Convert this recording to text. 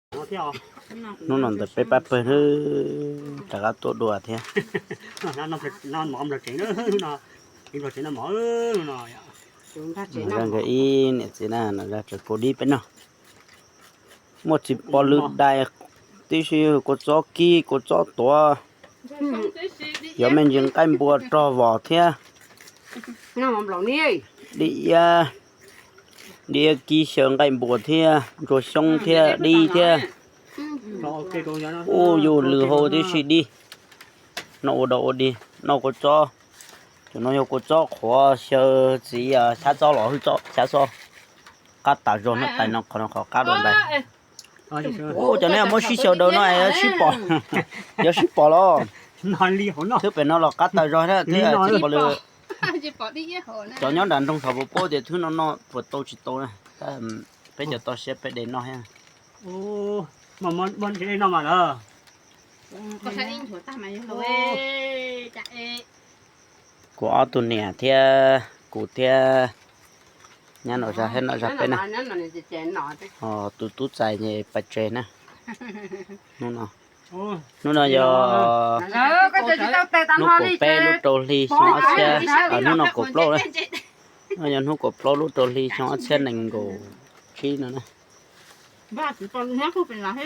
Hnub no ntawm peb pab pawg rov qab tuaj dua thiab. Zaj nkawd ib niam txiv na, zaj tsev kua dib peb no. Muaj tsis pom lwm daim, tib si kua txob kib kua txob tuav. Yuav me ntsis nqaij npua rog vos thiab. Dib iab, dib iab kib xyaw nqaij npua thiab ntsuag xyoob thiab dib thiab. Ub, yus lwm hau tib si dib. Noj ua dog ua dig, noj kua txob. Cov no yog kua txob qhuav xyaw txiv xyab txob los hwj txob xyab txob. Qab tas zog no, tais no qhov no qhov qab dua ntais. Ub, cov no muab sib xyaw daws no yuav sib pom, yuav sib pom los. Thwb pem no los qab tas zog thiab tsis pom lwm. Cov nyob nram nroog xyov puas paub tias thwb no noj puas tau tsis tau na. Peb cov toj siab peb de noj thiab. Kuv ob tug niam thiab kuv thiab nyob nram zos thiab nram zos peb na. Tus tub txais pais tsev na. Hnub no, hnub no yog hnub kaum peb lub rau hli xyoo ob txhiab, hnub no kaum plaub, no yog hnub kaum plaub lub rau hli xyoo ob txhiab nees nkaum tsib no na.